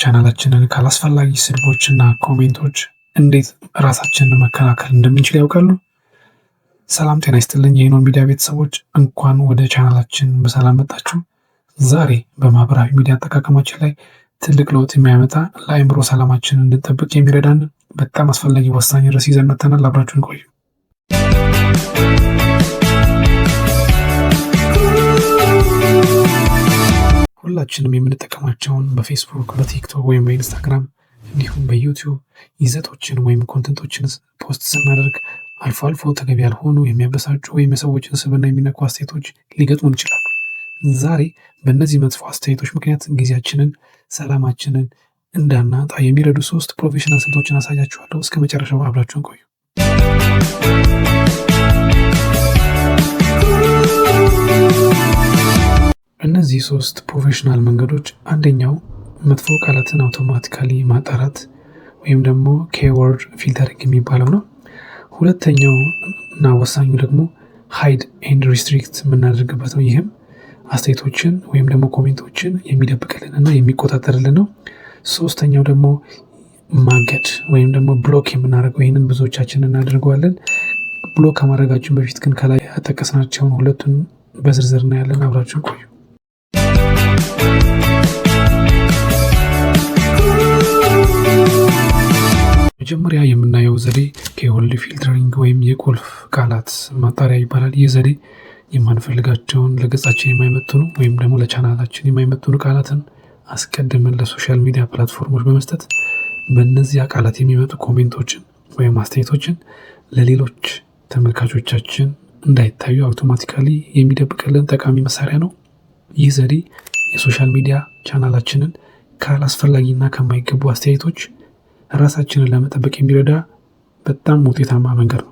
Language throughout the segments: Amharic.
ቻናላችንን ካላስፈላጊ ስድቦችና comment ኦች እንዴት ራሳችንን መከላከል እንደምንችል ያውቃሉ? ሰላም ጤና ይስጥልኝ የኢኖን ሚዲያ ቤተሰቦች፣ እንኳን ወደ ቻናላችን በሰላም መጣችሁ። ዛሬ በማህበራዊ ሚዲያ አጠቃቀማችን ላይ ትልቅ ለውጥ የሚያመጣ፣ ለአእምሮ ሰላማችንን እንድንጠብቅ የሚረዳን በጣም አስፈላጊ ወሳኝ ርዕስ ይዘን መጥተናል። አብራችሁን ቆዩ። ሁላችንም የምንጠቀማቸውን በፌስቡክ፣ በቲክቶክ ወይም በኢንስታግራም እንዲሁም በዩቲዩብ ይዘቶችን ወይም content ኦችን post ስናደርግ አልፎ አልፎ ተገቢ ያልሆኑ፣ የሚያበሳጩ ወይም የሰዎችን ስብዕና የሚነኩ አስተያየቶች ሊገጥሙን ይችላሉ። ዛሬ በእነዚህ መጥፎ አስተያየቶች ምክንያት ጊዜያችንን፣ ሰላማችንን እንዳናጣ የሚረዱ ሶስት professional ስልቶችን አሳያችኋለሁ። እስከ መጨረሻው አብራችሁን ቆዩ። እነዚህ ሶስት professional መንገዶች አንደኛው መጥፎ ቃላትን automatically ማጣራት ወይም ደግሞ keyword filtering የሚባለው ነው። ሁለተኛው እና ወሳኙ ደግሞ hide and restrict የምናደርግበት ነው። ይህም አስተያየቶችን ወይም ደግሞ comment ኦችን የሚደብቅልን እና የሚቆጣጠርልን ነው። ሶስተኛው ደግሞ ማገድ ወይም ደግሞ block የምናደርገው፣ ይህንን ብዙዎቻችን እናደርገዋለን። Block ከማድረጋችን በፊት ግን ከላይ ያጠቀስናቸውን ሁለቱን በዝርዝር እናያለን። አብራችሁን ቆዩ። መጀመሪያ የምናየው ዘዴ keyword filtering ወይም የቁልፍ ቃላት ማጣሪያ ይባላል። ይህ ዘዴ የማንፈልጋቸውን፣ ለገጻችን የማይመጥኑ ወይም ደግሞ ለቻናላችን የማይመጥኑ ቃላትን አስቀድመን ለ social media platform ኦች በመስጠት በእነዚያ ቃላት የሚመጡ comment ኦችን ወይም አስተያየቶችን ለሌሎች ተመልካቾቻችን እንዳይታዩ automatically የሚደብቅልን ጠቃሚ መሳሪያ ነው። ይህ ዘዴ የ social media ቻናላችንን ካላስፈላጊና ከማይገቡ አስተያየቶች ራሳችንን ለመጠበቅ የሚረዳ በጣም ውጤታማ መንገድ ነው።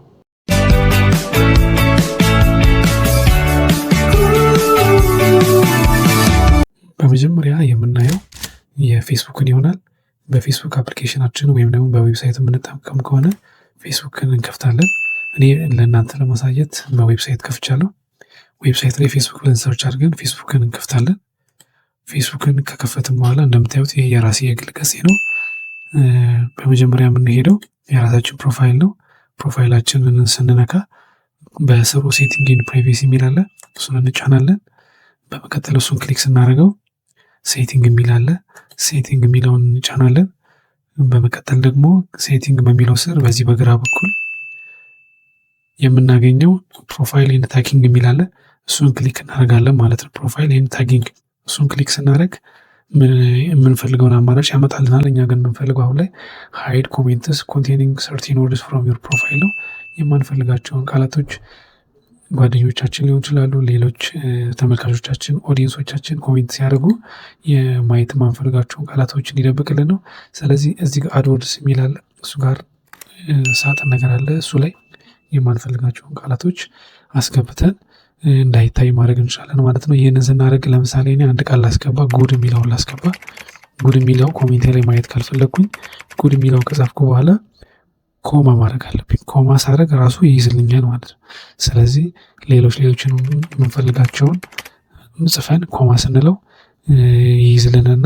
በመጀመሪያ የምናየው የፌስቡክን ይሆናል። በፌስቡክ application ኣችን ወይም ደግሞ በ website የምንጠቀም ከሆነ ፌስቡክን እንከፍታለን። እኔ ለእናንተ ለማሳየት በ website ከፍቻለሁ። Website ላይ ፌስቡክ ብለን search አድርገን ፌስቡክን እንከፍታለን። ፌስቡክን ከከፈትን በኋላ እንደምታዩት ይሄ የራሴ የግል ገጼ ነው። በመጀመሪያ የምንሄደው የራሳችን profile ነው። Profile ኣችንን ስንነካ በስሩ setting and privacy የሚል አለ። እሱን እንጫናለን። በመቀጠል እሱን click ስናደርገው setting የሚል አለ። Setting የሚለውን እንጫናለን። በመቀጠል ደግሞ setting በሚለው ስር በዚህ በግራ በኩል የምናገኘው profile and tagging የሚል አለ። እሱን click እናደርጋለን ማለት ነው። Profile and tagging፣ እሱን click ስናደርግ የምንፈልገውን አማራጭ ያመጣልናል። እኛ ግን የምንፈልገው አሁን ላይ hide comments containing certain words from your profile ነው። የማንፈልጋቸውን ቃላቶች ጓደኞቻችን ሊሆን ይችላሉ፣ ሌሎች ተመልካቾቻችን፣ audience ኦቻችን comment ሲያደርጉ የማየት የማንፈልጋቸውን ቃላቶች እንዲደብቅልን ነው። ስለዚህ እዚህ ጋር add words የሚል አለ። እሱ ጋር ሳጥን ነገር አለ። እሱ ላይ የማንፈልጋቸውን ቃላቶች አስገብተን እንዳይታይ ማድረግ እንችላለን ማለት ነው። ይህንን ስናደርግ ለምሳሌ እኔ አንድ ቃል ላስገባ፣ ጉድ የሚለውን ላስገባ። ጉድ የሚለው comment ኤ ላይ ማየት ካልፈለግኩኝ ጉድ የሚለውን ከጻፍኩ በኋላ comma ማድረግ አለብኝ። Comma ሳደርግ ራሱ ይይዝልኛል ማለት ነው። ስለዚህ ሌሎች ሌሎችን የምንፈልጋቸውን ጽፈን comma ስንለው ይይዝልንና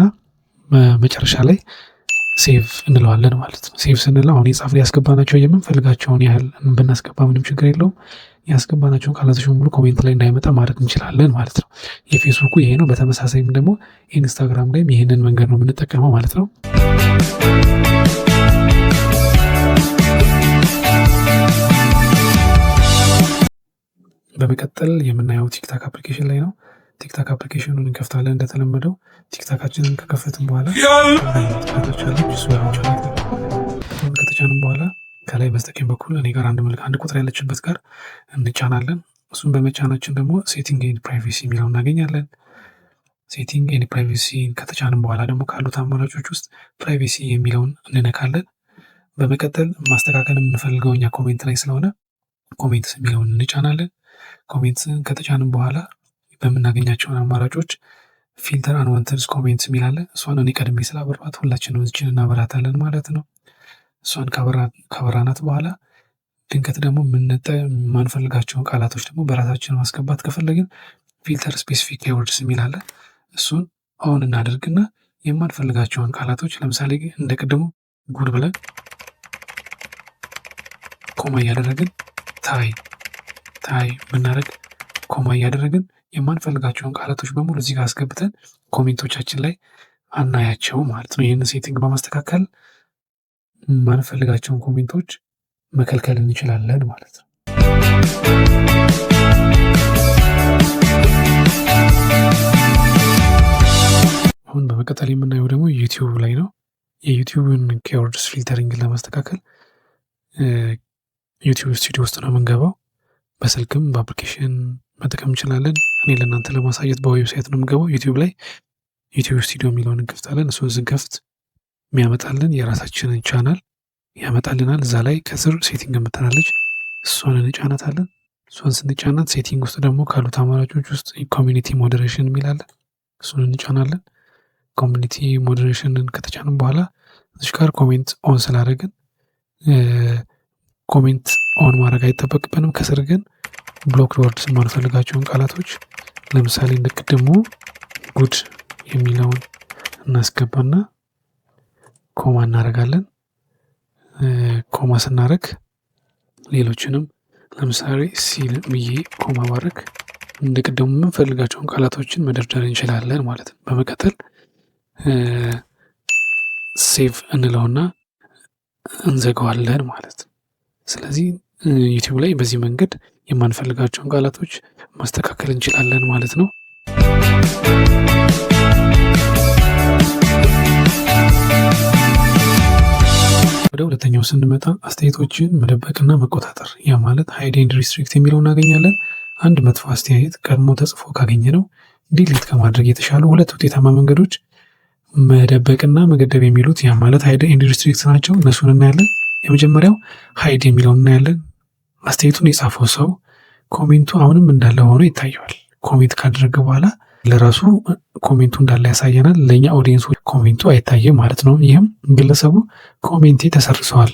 መጨረሻ ላይ save እንለዋለን ማለት ነው። Save ስንለው አሁን የጻፍን ያስገባናቸው የምንፈልጋቸውን ያህል ብናስገባ ምንም ችግር የለውም። ያስገባናቸውን ቃላቶች በሙሉ comment ላይ እንዳይመጣ ማድረግ እንችላለን ማለት ነው። የፌስቡኩ ይሄ ነው። በተመሳሳይም ደግሞ ኢንስታግራም ላይም ይህንን መንገድ ነው የምንጠቀመው ማለት ነው። በመቀጠል የምናየው ቲክታክ application ላይ ነው። ቲክታክ application ኑን እንከፍታለን። እንደተለመደው ቲክታካችንን ከከፈትን በኋላ ከተጫንን በኋላ ከላይ በስተቀኝ በኩል እኔ ጋር አንድ መልክ አንድ ቁጥር ያለችበት ጋር እንጫናለን። እሱን በመጫናችን ደግሞ setting and privacy የሚለው እናገኛለን። Setting and privacy ከተጫንን በኋላ ደግሞ ካሉት አማራጮች ውስጥ privacy የሚለውን እንነካለን። በመቀጠል ማስተካከል የምንፈልገው እኛ comment ላይ ስለሆነ comments የሚለውን እንጫናለን። Comments ን ከተጫንን በኋላ በምናገኛቸውን አማራጮች filter unwanted comments የሚል አለ። እሷን እኔ ቀድሜ ስላበራኋት ሁላችንም እችን እናበራታለን ማለት ነው። እሷን ካበራናት በኋላ ድንገት ደግሞ የማንፈልጋቸውን ቃላቶች ደግሞ በራሳችን ማስገባት ከፈለግን filter specific keywords የሚል አለ። እሱን on እናደርግና የማንፈልጋቸውን ቃላቶች ለምሳሌ እንደ ቅድሙ good ብለን comma እያደረግን ታይ ታይ ብናደርግ comma እያደረግን የማንፈልጋቸውን ቃላቶች በሙሉ እዚህ ጋር አስገብተን comment ኦቻችን ላይ አናያቸው ማለት ነው። ይህንን setting በማስተካከል የማንፈልጋቸውን comment ኦች መከልከል እንችላለን ማለት ነው። አሁን በመቀጠል የምናየው ደግሞ ዩቲዩብ ላይ ነው። የዩቲዩብን keywords filtering ለማስተካከል ዩቲዩብ ስቱዲዮ ውስጥ ነው የምንገባው። በስልክም በ application መጠቀም እንችላለን። እኔ ለእናንተ ለማሳየት በ website ነው የምገባው። ዩቲዩብ ላይ ዩቲዩብ ስቱዲዮ የሚለውን እንከፍታለን። እሱን ስንከፍት የሚያመጣልን የራሳችንን ቻናል ያመጣልናል። እዛ ላይ ከስር setting የምትላለች እሷን እንጫናታለን። እሷን ስንጫናት setting ውስጥ ደግሞ ካሉት አማራጮች ውስጥ community moderation የሚል አለ። እሱን እንጫናለን። community moderation ን ከተጫንን በኋላ እዚህ ጋር comment on ስላደረግን comment on ማድረግ አይጠበቅብንም። ከስር ግን block words የማንፈልጋቸውን ቃላቶች ለምሳሌ እንደ ቅድሙ good የሚለውን እናስገባና comma እናደርጋለን። comma ስናደርግ ሌሎችንም ለምሳሌ ሲል ብዬ comma ባረግ እንደ ቅድሙ የምንፈልጋቸውን ቃላቶችን መደርደር እንችላለን ማለት ነው። በመቀጠል save እንለውና እንዘጋዋለን ማለት ነው። ስለዚህ ዩቲዩብ ላይ በዚህ መንገድ የማንፈልጋቸውን ቃላቶች ማስተካከል እንችላለን ማለት ነው። ወደ ሁለተኛው ስንመጣ አስተያየቶችን መደበቅና መቆጣጠር፣ ያ ማለት hide and restrict የሚለው እናገኛለን። አንድ መጥፎ አስተያየት ቀድሞ ተጽፎ ካገኘነው delete ከማድረግ የተሻሉ ሁለት ውጤታማ መንገዶች መደበቅና መገደብ የሚሉት ያ ማለት hide and restrict ናቸው። እነሱን እናያለን። የመጀመሪያው hide የሚለውን እናያለን። አስተያየቱን የጻፈው ሰው comment ኡ አሁንም እንዳለ ሆኖ ይታየዋል። comment ካደረገ በኋላ ለራሱ comment ኡ እንዳለ ያሳየናል። ለእኛ audience comment ኡ አይታይም ማለት ነው። ይህም ግለሰቡ comment ኤ ተሰርዘዋል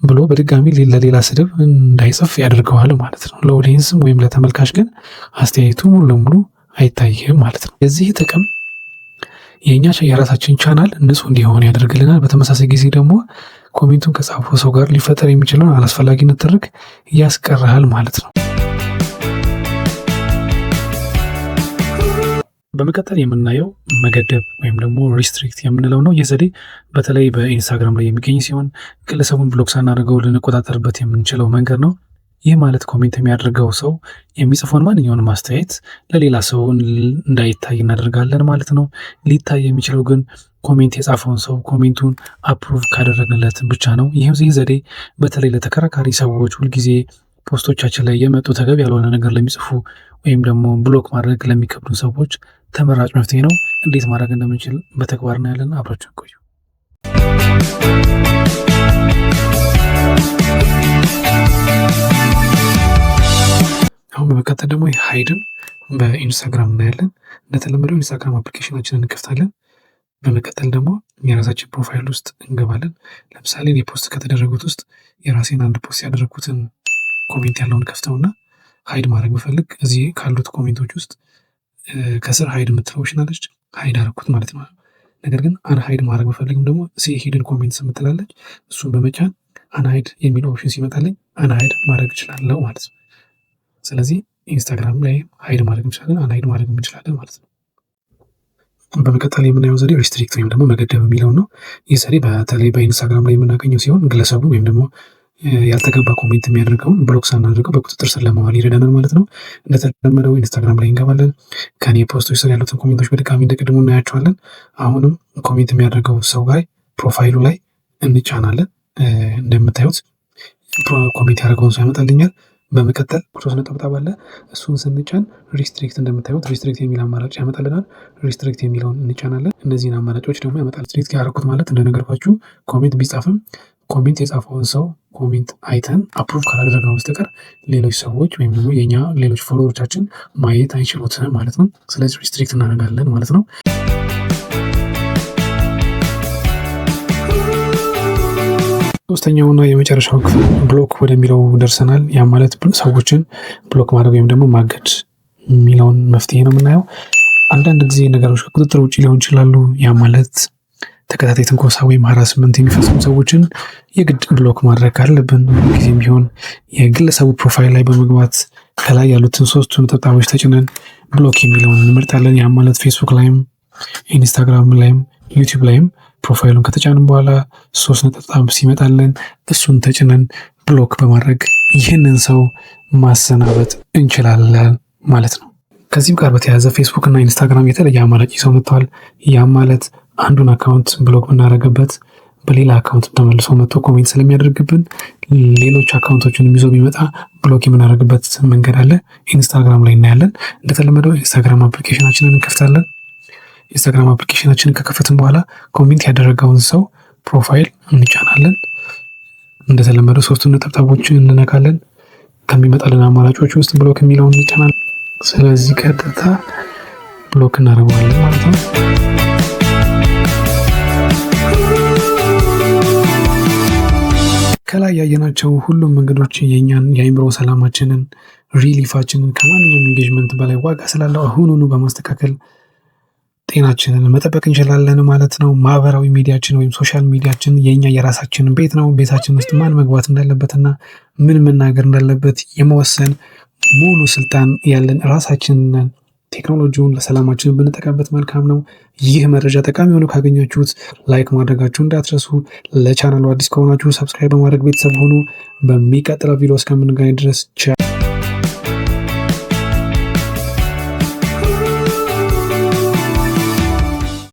ብሎ በድጋሚ ለሌላ ስድብ እንዳይጽፍ ያደርገዋል ማለት ነው። ለ audience ም ወይም ለተመልካች ግን አስተያየቱ ሙሉ ለሙሉ አይታይም ማለት ነው። የዚህ ጥቅም የእኛ የራሳችን ቻናል ንጹህ እንዲሆን ያደርግልናል። በተመሳሳይ ጊዜ ደግሞ comment ኡን ከጻፈው ሰው ጋር ሊፈጠር የሚችለውን አላስፈላጊ ንትርክ ያስቀርሃል ማለት ነው። በመቀጠል የምናየው መገደብ ወይም ደግሞ restrict የምንለው ነው። ይህ ዘዴ በተለይ በኢንስታግራም ላይ የሚገኝ ሲሆን ግለሰቡን block ሳናደርገው ልንቆጣጠርበት የምንችለው መንገድ ነው። ይህ ማለት comment የሚያደርገው ሰው የሚጽፈውን ማንኛውንም አስተያየት ለሌላ ሰው እንዳይታይ እናደርጋለን ማለት ነው። ሊታይ የሚችለው ግን comment የጻፈውን ሰው comment ኡን approve ካደረግንለት ብቻ ነው። ይህም ይህ ዘዴ በተለይ ለተከራካሪ ሰዎች፣ ሁልጊዜ post ኦቻችን ላይ የመጡ ተገቢ ያልሆነ ነገር ለሚጽፉ ወይም ደግሞ block ማድረግ ለሚከብዱ ሰዎች ተመራጭ መፍትሄ ነው። እንዴት ማድረግ እንደምንችል በተግባር እናያለን። አብራችሁን ቆዩ። አሁን በመቀጠል ደግሞ hide ን በኢንስታግራም እናያለን። እንደተለመደው ኢንስታግራም application ኣችንን እንከፍታለን። በመቀጠል ደግሞ የራሳችን profile ውስጥ እንገባለን። ለምሳሌ እኔ post ከተደረጉት ውስጥ የራሴን አንድ post ያደረግኩትን comment ያለውን ከፍተውና hide ማድረግ ብፈልግ እዚህ ካሉት comment ኦች ውስጥ ከስር hide የምትለው option አለች። hide አደረኩት ማለት ነው። ነገር ግን unhide ማድረግ ብፈልግም ደግሞ see hidden comments የምትላለች እሱን በመጫን unhide የሚል option ሲመጣልኝ unhide ማድረግ እችላለሁ ማለት ነው። ስለዚህ ኢንስታግራም ላይ hide ማድረግ እንችላለን፣ unhide ማድረግ እንችላለን ማለት ነው። በመቀጠል የምናየው ዘዴ restrict ወይም ደግሞ መገደብ የሚለው ነው። ይህ ዘዴ በተለይ በኢንስታግራም ላይ የምናገኘው ሲሆን ግለሰቡ ወይም ደግሞ ያልተገባ comment የሚያደርገውን block ሳናደርገው በቁጥጥር ስር ለማዋል ይረዳናል ማለት ነው። እንደተለመደው ኢንስታግራም ላይ እንገባለን። ከኔ post ኦች ስር ያሉትን comment ኦች በድጋሚ እንደቅድሙ እናያቸዋለን። አሁንም comment የሚያደርገው ሰው ጋር profile ኡ ላይ እንጫናለን። እንደምታዩት comment ያደረገውን ሰው ያመጣልኛል። በመቀጠል ሶስት ነጠብጣብ አለ። እሱን ስንጫን restrict፣ እንደምታዩት restrict የሚል አማራጭ ያመጣልናል። restrict የሚለውን እንጫናለን። እነዚህን አማራጮች ደግሞ ያመጣል። restrict ያደረኩት ማለት እንደነገርኳችሁ comment ቢጻፍም comment የጻፈውን ሰው comment አይተን approve ካላደረግነው በስተቀር ሌሎች ሰዎች ወይም ደግሞ የኛ ሌሎች follower ኦቻችን ማየት አይችሉትም ማለት ነው። ስለዚህ restrict እናደርጋለን ማለት ነው። ሶስተኛውና የመጨረሻው ክፍል block ወደሚለው ደርሰናል። ያ ማለት ሰዎችን block ማድረግ ወይም ደግሞ ማገድ የሚለውን መፍትሄ ነው የምናየው። አንዳንድ ጊዜ ነገሮች ከቁጥጥር ውጭ ሊሆን ይችላሉ። ያ ማለት ተከታታይ ትንኮሳ ወይም harassment የሚፈጽሙ ሰዎችን የግድ block ማድረግ አለብን። ጊዜም ቢሆን የግለሰቡ profile ላይ በመግባት ከላይ ያሉትን ሶስቱን ነጠብጣቦች ተጭነን block የሚለውን እንመርጣለን። ያ ማለት ፌስቡክ ላይም፣ ኢንስታግራም ላይም፣ ዩቲዩብ ላይም profile ኡን ከተጫንን በኋላ ሶስት ነጠብጣብ ሲመጣልን እሱን ተጭነን block በማድረግ ይህንን ሰው ማሰናበት እንችላለን ማለት ነው። ከዚህም ጋር በተያያዘ ፌስቡክ እና ኢንስታግራም የተለየ አማራጭ ይዘው መጥተዋል። ያም ማለት አንዱን account block ብናደርግበት በሌላ account ተመልሶ መጥቶ comment ስለሚያደርግብን ሌሎች account ኦችን ይዞ ቢመጣ block የምናደርግበት መንገድ አለ። ኢንስታግራም ላይ እናያለን። እንደተለመደው ኢንስታግራም application ኣችንን እንከፍታለን። ኢንስታግራም application ኣችንን ከከፈትን በኋላ comment ያደረገውን ሰው profile እንጫናለን። እንደተለመደው ሶስቱን ነጠብጣቦችን እንነካለን። ከሚመጣልን አማራጮች ውስጥ block የሚለውን እንጫናለን። ስለዚህ ቀጥታ block እናደርገዋለን ማለት ነው። ከላይ ያየናቸው ሁሉም መንገዶች የእኛን የአእምሮ ሰላማችንን፣ relief ኣችንን ከማንኛውም engagement በላይ ዋጋ ስላለው አሁኑኑ በማስተካከል ጤናችንን መጠበቅ እንችላለን ማለት ነው። ማህበራዊ ሚዲያችን ወይም social media ችን የእኛ የራሳችንን ቤት ነው። ቤታችን ውስጥ ማን መግባት እንዳለበትና ምን መናገር እንዳለበት የመወሰን ሙሉ ስልጣን ያለን ራሳችንን። ቴክኖሎጂውን ለሰላማችን ብንጠቀምበት መልካም ነው። ይህ መረጃ ጠቃሚ ሆኖ ካገኛችሁት like ማድረጋችሁ እንዳትረሱ። ለቻናሉ አዲስ ከሆናችሁ subscribe በማድረግ ቤተሰብ ሁኑ። በሚቀጥለው ቪዲዮ እስከምንገናኝ ድረስ ቻው።